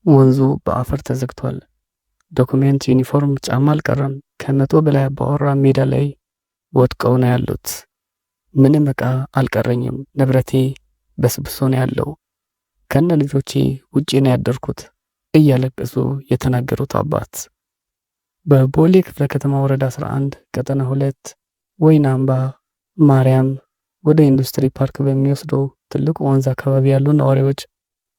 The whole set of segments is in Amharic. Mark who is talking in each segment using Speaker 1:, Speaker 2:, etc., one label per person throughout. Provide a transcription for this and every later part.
Speaker 1: ወንዙ በአፈር ተዘግቷል። ዶኩሜንት፣ ዩኒፎርም፣ ጫማ አልቀረም። ከ100 በላይ አባወራ ሜዳ ላይ ወድቀው ነው ያሉት። ምንም ዕቃ አልቀረኝም። ንብረቴ በስብሶ ነው ያለው። ከነ ልጆቼ ውጪ ነው ያደርኩት እያለቀሱ የተናገሩት አባት በቦሌ ክፍለ ከተማ ወረዳ 11 ቀጠና 2 ወይን አምባ ማርያም ወደ ኢንዱስትሪ ፓርክ በሚወስደው ትልቁ ወንዝ አካባቢ ያሉ ነዋሪዎች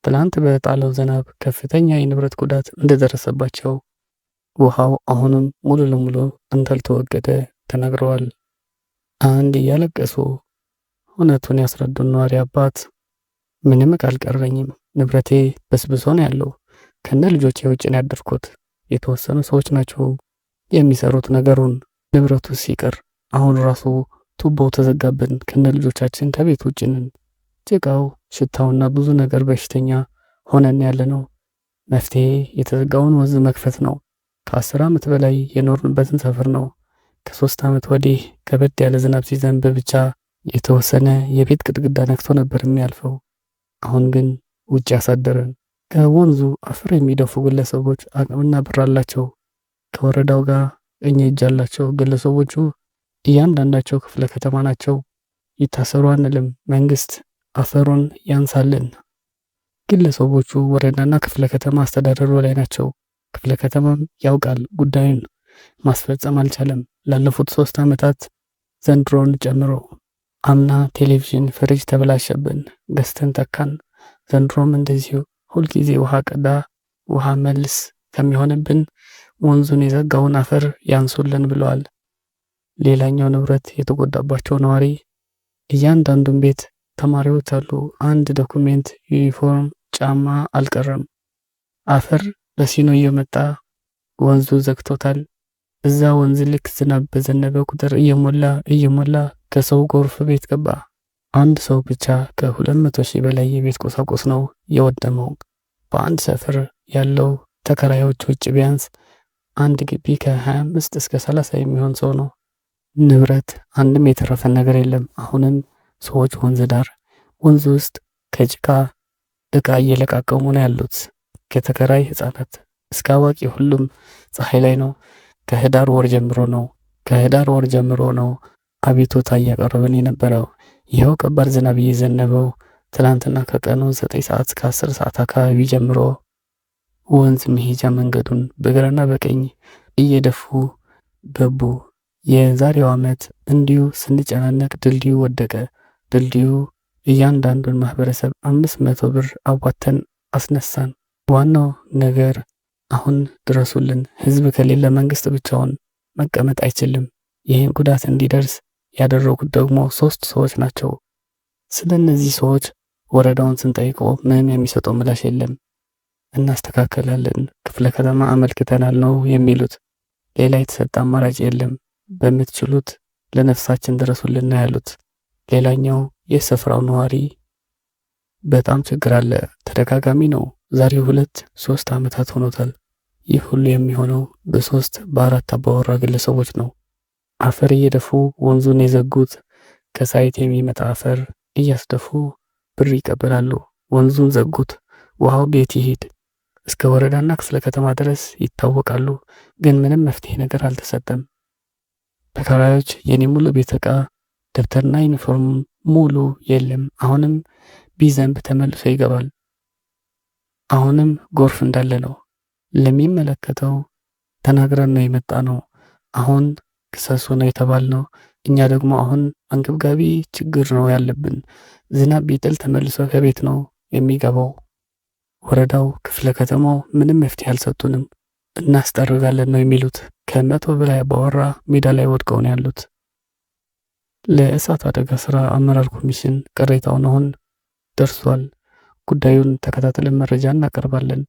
Speaker 1: ትላንት በጣለው ዝናብ ከፍተኛ የንብረት ጉዳት እንደደረሰባቸው፣ ውሃው አሁንም ሙሉ ለሙሉ እንዳልተወገደ ተናግረዋል። አንድ እያለቀሱ እውነቱን ያስረዱን ነዋሪ አባት ምንም ዕቃ አልቀረኝም፣ ንብረቴ በስብሶ ነው ያለው፣ ከነ ልጆቼ ውጭ ነው ያደርኩት። የተወሰኑ ሰዎች ናቸው የሚሰሩት ነገሩን። ንብረቱ ሲቀር አሁን ራሱ ቱቦው ተዘጋብን፣ ከነ ልጆቻችን ከቤት ውጭ ነን። ጭቃው፣ ሽታውና ብዙ ነገር በሽተኛ ሆነን ያለ ነው። መፍትሄ የተዘጋውን ወንዝ መክፈት ነው። ከ10 ዓመት በላይ የኖርንበትን ሰፈር ነው። ከ3 ዓመት ወዲህ ከበድ ያለ ዝናብ ሲዘንብ ብቻ የተወሰነ የቤት ግድግዳ ነክቶ ነበር የሚያልፈው። አሁን ግን ውጭ ያሳደረን። ከወንዙ አፈር የሚደፉ ግለሰቦች አቅምና ብር አላቸው። ከወረዳው ጋር እኝ እጅ አላቸው። ግለሰቦቹ እያንዳንዳቸው ክፍለ ከተማ ናቸው። ይታሰሩ አንልም። መንግስት አፈሩን ያንሳልን። ግለሰቦቹ ወረዳና ክፍለ ከተማ አስተዳደሩ ላይ ናቸው። ክፍለ ከተማም ያውቃል ጉዳዩን፣ ማስፈጸም አልቻለም። ላለፉት 3 ዓመታት ዘንድሮን ጨምሮ። አምና ቴሌቪዥን፣ ፍሪጅ ተበላሸብን፣ ገዝተን ተካን። ዘንድሮም እንደዚሁ። ሁልጊዜ ውሃ ቀዳ ውሃ መልስ ከሚሆንብን ወንዙን የዘጋውን አፈር ያንሱልን ብለዋል። ሌላኛው ንብረት የተጎዳባቸው ነዋሪ እያንዳንዱን ቤት ተማሪዎች አሉ። አንድ ዶኩሜንት፣ ዩኒፎርም፣ ጫማ አልቀረም። አፈር በሲኖ እየመጣ ወንዙ ዘግቶታል። እዛ ወንዝ ልክ ዝናብ በዘነበ ቁጥር እየሞላ እየሞላ ከሰው ጎርፍ ቤት ገባ። አንድ ሰው ብቻ ከ200,000 በላይ የቤት ቁሳቁስ ነው የወደመው። በአንድ ሰፈር ያለው ተከራዮች ውጭ ቢያንስ አንድ ግቢ ከ25 እስከ 30 የሚሆን ሰው ነው። ንብረት አንድም የተረፈ ነገር የለም። አሁንም ሰዎች ወንዝ ዳር ወንዝ ውስጥ ከጭቃ እቃ እየለቃቀሙ ነው ያሉት። ከተከራይ ህጻናት እስከ አዋቂ ሁሉም ፀሐይ ላይ ነው። ከህዳር ወር ጀምሮ ነው አቤቱታ እያቀረብን የነበረው። ይኸው ከባድ ዝናብ እየዘነበው ትላንትና ከቀኑ 9 ሰዓት እስከ 10 ሰዓት አካባቢ ጀምሮ ወንዝ መሄጃ መንገዱን በግራና በቀኝ እየደፉ ገቡ። የዛሬው ዓመት እንዲሁ ስንጨናነቅ ድልድዩ ወደቀ። ድልድዩ እያንዳንዱን ማህበረሰብ 500 ብር አዋተን አስነሳን። ዋናው ነገር አሁን ድረሱልን። ህዝብ ከሌለ መንግስት ብቻውን መቀመጥ አይችልም። ይህን ጉዳት እንዲደርስ ያደረጉት ደግሞ ሶስት ሰዎች ናቸው። ስለ እነዚህ ሰዎች ወረዳውን ስንጠይቀው ምንም የሚሰጠው ምላሽ የለም። እናስተካከላለን፣ ክፍለ ከተማ አመልክተናል ነው የሚሉት። ሌላ የተሰጠ አማራጭ የለም። በምትችሉት ለነፍሳችን ድረሱልን ያሉት። ሌላኛው የስፍራው ነዋሪ በጣም ችግር አለ፣ ተደጋጋሚ ነው። ዛሬ 2-3 ዓመታት ሆኖታል። ይህ ሁሉ የሚሆነው በሶስት በአራት አባወራ ግለሰቦች ነው። አፈር እየደፉ ወንዙን የዘጉት። ከ site የሚመጣ አፈር እያስደፉ ብር ይቀበላሉ። ወንዙን ዘጉት። ውሃው ቤት ይሂድ? እስከ ወረዳና ክፍለ ከተማ ድረስ ይታወቃሉ። ግን ምንም መፍትሄ ነገር አልተሰጠም። ተከራዮች የኔ ሙሉ ቤት ዕቃ፣ ደብተርና ዩኒፎርም ሙሉ የለም። አሁንም ቢዘንብ ተመልሶ ይገባል። አሁንም ጎርፍ እንዳለ ነው። ለሚመለከተው ተናግረን ነው የመጣ ነው። አሁን ክሰሱ ነው የተባልነው። እኛ ደግሞ አሁን አንገብጋቢ ችግር ነው ያለብን። ዝናብ ቢጥል ተመልሶ ከቤት ነው የሚገባው። ወረዳው፣ ክፍለ ከተማው ምንም መፍትሄ አልሰጡንም። እናስጠርጋለን ነው የሚሉት። ከ100 በላይ አባወራ ሜዳ ላይ ወድቀው ነው ያሉት። ለእሳት አደጋ ስራ አመራር ኮሚሽን ቅሬታውን አሁን ደርሷል። ጉዳዩን ተከታትለን መረጃ እናቀርባለን።